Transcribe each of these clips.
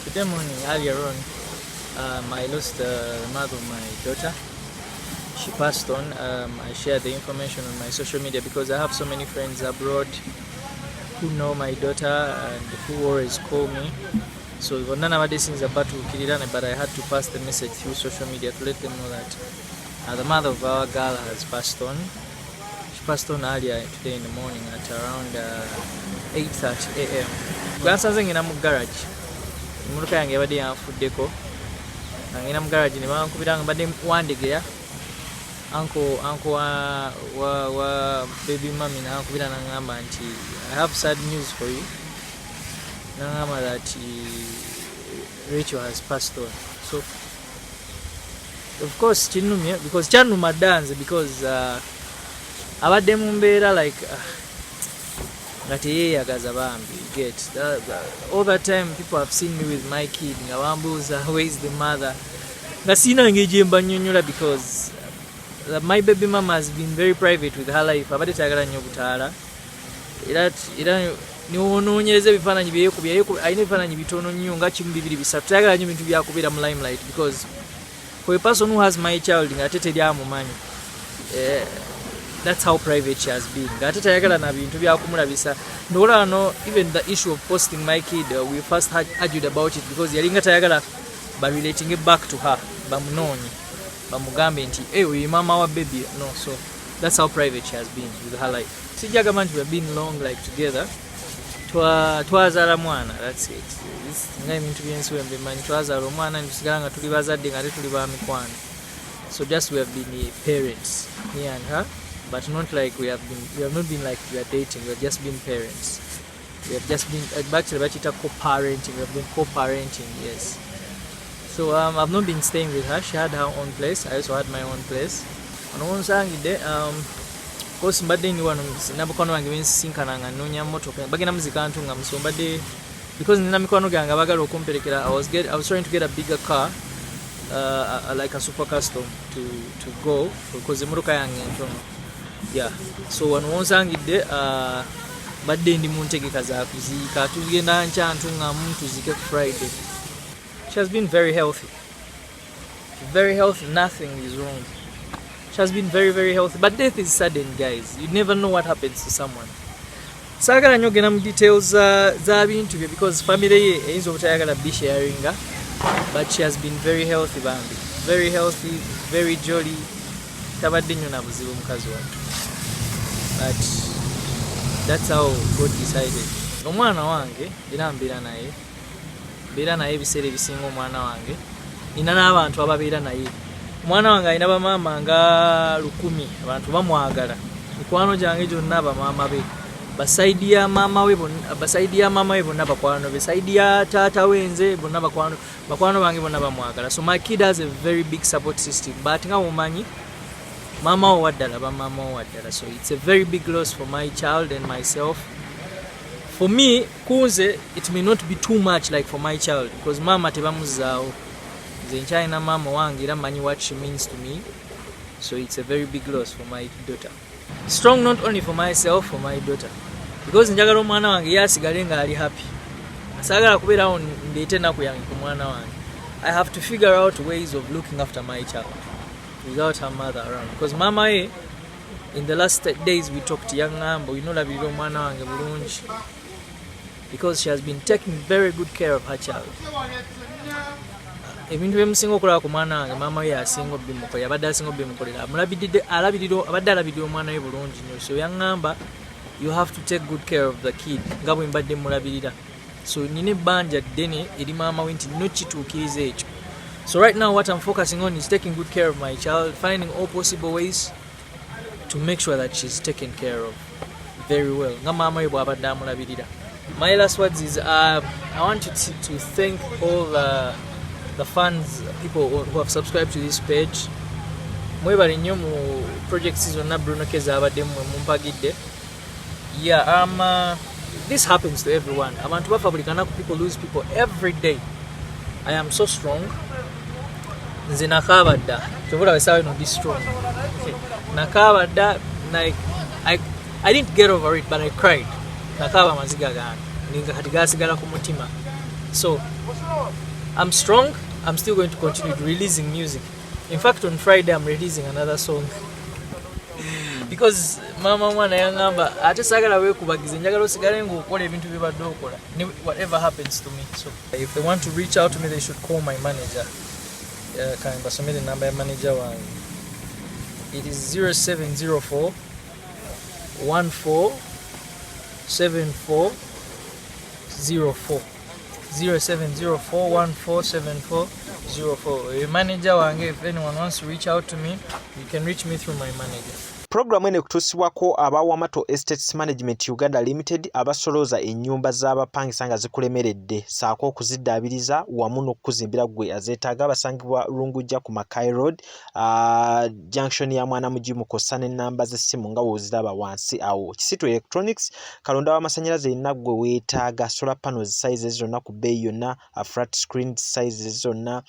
Today morning, earlier on, I lost the mother of my daughter. She passed on. I shared the information on my social media because I have so many friends abroad who know my daughter and who always call me. So bonna nabadde siyinza batuukirira, but I had to pass the message through social media to let them know that the mother of our girl has passed on. She passed on earlier today in the morning at around 8:30 a.m. Gwansanze ngenda mu garage. Emmotoka yange yabadde yanfuddeko. Nga ngenda mu garage ne bankubira nga mbadde Wandegeya. Uncle wa baby mummy nankubira naŋŋamba nti, "I have sad news for you." Naŋŋamba that Rachel has passed on. So of course kinnumye because kyannuma dda nze because abadde mu mbeera like nga teyeeyagaza bambi. Get all that time people have seen me with my kid nga bambuuza, "Where is the mother?" Nga siina ngeri gye mbannyonnyola because my baby mama has been very private with her life. Abadde tayagala nnyo butaala era niwonoonyereza ebifaananyi byeyekubya, alina ebifaananyi bitono nnyo nga kimu, bibiri, bisatu. Tayagala nnyo bintu byakubeera mu limelight because for a person who has my child ng'ate teri amumanyi, that's how private she has been, ng'ate tayagala na bintu byakumulabisa. Ndowooza no even the issue of posting my kid, we first had argued about it because yalinga tayagala barelating it back to her, bamunoonye bamugambe nti, "Hey, oyo maama wa baby." No, so that's how private she has been with her life. Sijja gamba nti we have been long like together. Twazaala mwana, that's it. Nga ebintu byensi we mbimanyi, twazaala omwana netusigala nga tuli bazadde nga ate tuli ba mikwano. So just we have been parents, me and her, but not like we have not been like we are dating. We have just been parents. We have just been, actually bakiyita co-parenting. We have been co-parenting, yes. So I've not been staying with her. She had her own place, I also had my own place. Ono wonsangidde, course mbadde ndi wano na mukwano wange bensisinkana nga nnoonya mmotoka bagenda muzika Ntungamu. So mbadde, because nina mikwano gyange abagala okumperekera, I was trying to get a bigger car, like a super custom to go because emmotoka yange ntono. Yeah, so wano wonsangidde, mbadde ndi mu ntegeka za kuziika. Tugenda nkya Ntungamu tuziike ku Friday. She has been very healthy, very healthy. Nothing is wrong. She has been very, very healthy, but death is sudden, guys. You never know what happens to someone. Saagala nnyo ogenda mu details za bintu bye because family ye eyinza obutayagala bisharinga, but she has been very healthy bambi, very healthy, very jolly. Tabadde nnyo na buzibu mukazi wattu, but that's how God decided. Omwana wange era mbeera naye ebiseera ebisinga. Omwana wange nina n'abantu ababeera naye. Omwana wange alina bamaama nga 1000, abantu bamwagala. Mikwano gyange gyonna bamaama be, ba side ya maama we bonna, ba side ya maama we bonna bakwano be, side ya taata we nze, bonna bakwano bange bonna bamwagala. So my kid has a very big support system, but nga mumanyi maama wo waddala bamaama wo waddala. So it's a very big loss for my child and myself. For me, kunze it may not be too much like for my child because maama tebamuzaawo. Nze nkyalina maama wange era manyi what she means to me. So it's a very big loss for my daughter. Strong not only for myself, for my daughter, because njagala omwana wange ye asigale ng'ali happy. Saagala kubeerawo ndeete ennaku yange ku mwana wange. I have to figure out ways of looking after my child without her mother around because mama ye, in the last days we talked, yaŋŋamba olina olabirira omwana wange bulungi because she has been taking very good care of her child. Ebintu byemusinga okulaba ku mwana wange, maama we asinga obimukolera, abadde asinga obimukolera. Amulabiridde, alabirira, abadde alabirira omwana we bulungi nnyo. So yaŋŋamba, "You have to take good care of the kid nga bwe mbadde mulabirira." So nina ebbanja ddene eri maama we nti nina okukituukiriza ekyo. So right now what I'm focusing on is taking good care of my child, finding all possible ways to make sure that she's taken care of very well nga maama we bw'abadde amulabirira. My last words is, I want to thank all the fans, people who have subscribed to this page. Mwebale nnyo mu projects zonna Bruno K z'abaddemu mwe mumpagidde. Yeah, this happens to everyone. Abantu bafa buli kanaku. People lose people every day. I am so strong. Nze nakaaba dda, kyova olaba essaawa eno ndi strong. Okay. Nakaaba dda. Like I didn't get over it, but I cried. Nakaaba amaziga gange ninga kati gasigala ku mutima. So I'm strong. I'm still going to continue releasing music. In fact, on Friday I'm releasing another song because mama mwana yangamba ate saagala weekubagize, njagala osigale ng'okola ebintu byebadde okola whatever happens to me. So if they want to reach out to me, they should call my manager. Kambasomere enamba ya manager wange. It is 0704 14 74 04, 0704 1474 04. Manager wange. If anyone wants to reach out to me, you can reach me through my manager. Pulogulaamu eno ekutuusibwako aba Wamato Estates Management Uganda Limited, abasolooza ennyumba z'abapangisa nga zikulemeredde, ssaako okuziddaabiriza wamu n'okuzimbira ggwe azeetaaga. Basangibwa Lungujja ku Mackay Road, junction ya Mwana Mugimu, kw'ossa n'ennamba z'essimu nga w'oziraba wansi awo. Kisitu Electronics, kalonda w'amasannyalaze yenna gwe weetaaga, solar panels sizes zonna ku bbeeyi yonna, flat screen sizes zonna,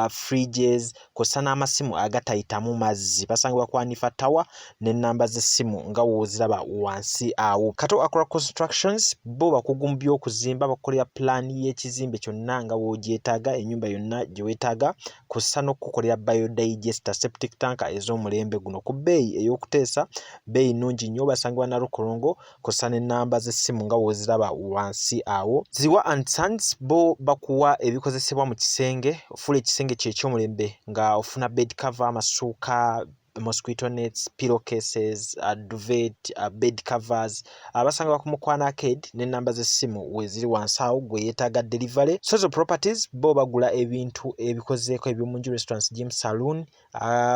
fridges, kw'ossa n'amasimu agatayitamu mazzi. Basangibwa ku Anifa Tower n'ennamba z'essimu nga w'oziraba wansi awo. Kato Acra Constructions, bo bakugu mu by'okuzimba, bakukolera pulaani y'ekizimbe kyonna nga w'ogyetaaga, ennyumba yonna gye weetaaga, kw'ossa n'okukukolera biodigester, septic tank ez'omulembe guno ku bbeeyi ey'okuteesa, bbeeyi nnungi nnyo. Basangibwa Nalukolongo, kw'ossa n'ennamba z'essimu nga w'oziraba wansi awo. Ziwa and Sons, bo bakuwa ebikozesebwa mu kisenge, ofuula ekisenge kye eky'omulembe nga ofuna bed cover, amasuuka, mosquito nets, pillow cases, duvet, bed covers. Abasangibwa ku Mukwana Arcade n'ennamba z'essimu weeziri wansi awo gwe yeetaaga delivery. Sozo Properties, bo bagula ebintu ebikozeeko eby'omu nju, restaurants, gym, saloon,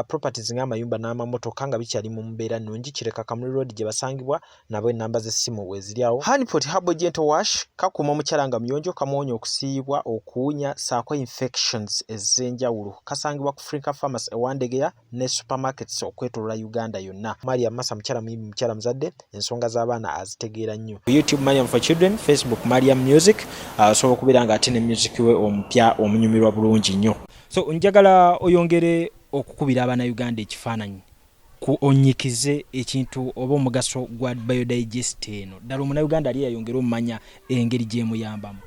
properties ng'amayumba n'amamotoka nga bikyali mu mbeera nnungi. Kireka Kamuli Road gye basangibwa, nabo ennamba z'essimu weeziri awo. Honeypot Herbal Gentle Wash kakuuma omukyala nga muyonjo, kamuwonya okusiiyibwa, okuwunya ssaako infections ez'enjawulo. Kasangibwa ku Frinka Pharmacy e Wandegeya ne supermarkets okwetooloola Uganda yonna. Mariam Massa mukyala muyimbi, mukyala muzadde, ensonga z'abaana azitegeera nnyo. YouTube Mariam for Children, Facebook Mariam Music, osobola okubeera ng'ate ne music we omupya omunyumirwa bulungi nnyo. So njagala oyongere okukubira abannayuganda ekifaananyi ku onyikize ekintu oba omugaso gwa biodigest eno, ddala omunnayuganda ali yayongere omumanya engeri gy'emuyambamu.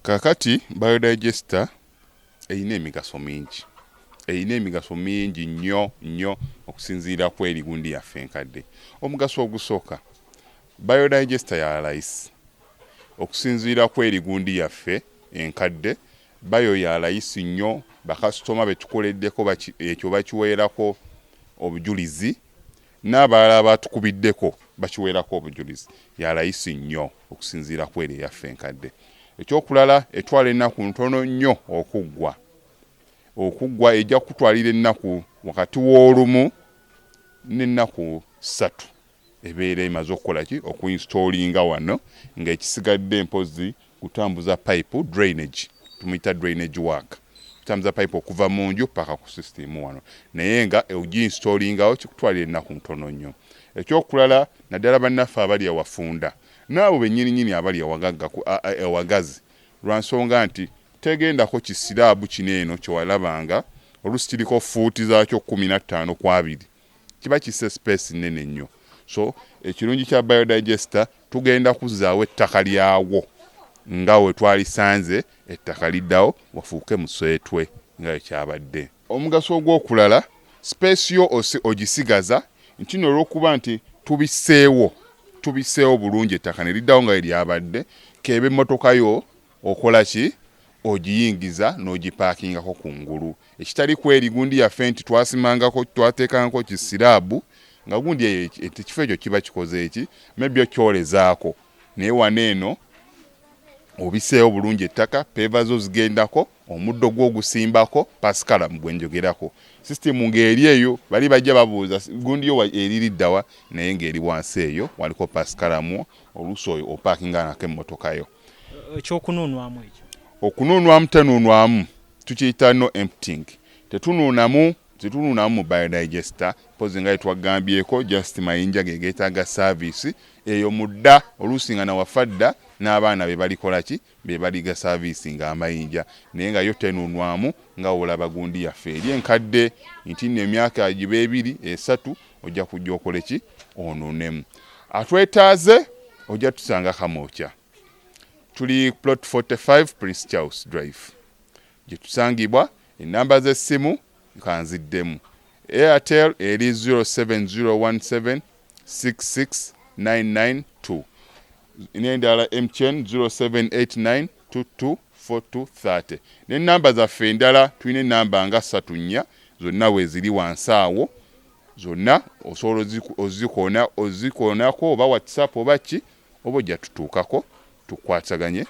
Kakati biodigester erina emigaso mingi, erina emigaso mingi nnyo nnyo okusinziira ku eri gundi yaffe enkadde. Omugaso ogusooka, biodigester ya layisi okusinziira ku eri gundi yaffe enkadde. Bio ya layisi nnyo, bakasitoma betukoleddeko ekyo bakiweerako obujulizi, n'abalala batukubiddeko bakiweerako obujulizi. Ya layisi nnyo okusinziira ku eri eyaffe enkadde. Ekyokulala, etwala ennaku ntono nnyo okuggwa. Okuggwa ejja kutwalira ennaku wakati w'olumu n'ennaku 3, ebeera emaze okukola ki? Okuinstallinga wano, ng'ekisigadde mpozi kutambuza pipe, drainage, tumuyita drainage work, kutambuza pipe okuva mu nju paka ku system wano, naye nga oginstallingawo kikutwalira ennaku ntono nnyo. Ekyokulala, naddala bannaffe abali ewafunda n'abo bennyininyini abali ewagagga ewagazi, lwa nsonga nti tegendako kislab kino eno kyewalabanga oluusi kiriko fuuti zaakyo 15 ku 20, kiba kisse space nene nnyo. So ekirungi kya biodigester, tugenda kuzzaawo ettaka lyawo nga we twalisanze, ettaka liddawo wafuuke museetwe nga wekyabadde. Omugaso ogw'okulala, space yo ogisigaza nti nno olw'okuba nti tubisseewo bulungi, ettaka ne liddawo nga we lyabadde, keeba emmotoka yo okola ki? Ogiyingiza n'ogipaakingako kungulu, ekitali kweri gundi yaffe nti twasimangako, twateekangako kislab nga gundi eyo ekifo ekyo kiba kikoze eki maybe okyolezaako. Naye wano eno obiseewo bulungi ettaka, paver zo zigendako, omuddo gwo ogusimbako, pascalam gwe njogerako, system ng'eri eyo. Bali bajja babuuza gundi yo eririddawa, naye ng'eri wansi eyo waliko pascalamu, oluusi oyo opaakinga nako emmotoka yo. Ekyokunuunwamu ekyo? Okunuunwamu, tenuunwamu, tukiyita no emptying. Tetunuunamu, tetunuunamu mu biodigester, mpozi nga yetwagambyeko, just mayinja ge geetaaga service eyo mudda, oluusi nga nawafa dda n'abaana be balikola ki? Be baliga service nga amayinja, naye nga yo tenuunwamu nga olaba gundi yaffe eri enkadde nti nno emyaka giba 2, 3 ojja kujja okole ki? Onuunemu. Atwetaaze ojja tusanga Kamwokya. Tuli plot 45 Prince Charles Drive gye tusangibwa. Enamba z'essimu kanziddemu: Airtel eri 07017 66992, n'endala MTN 0789 224230. N'enamba zaffe endala, tulina enamba nga ssatu, nnya, zonna weeziri wansi awo. Zonna osobola ozikoonako oba WhatsApp oba ki, oba ojja tutuukako tukwataganye.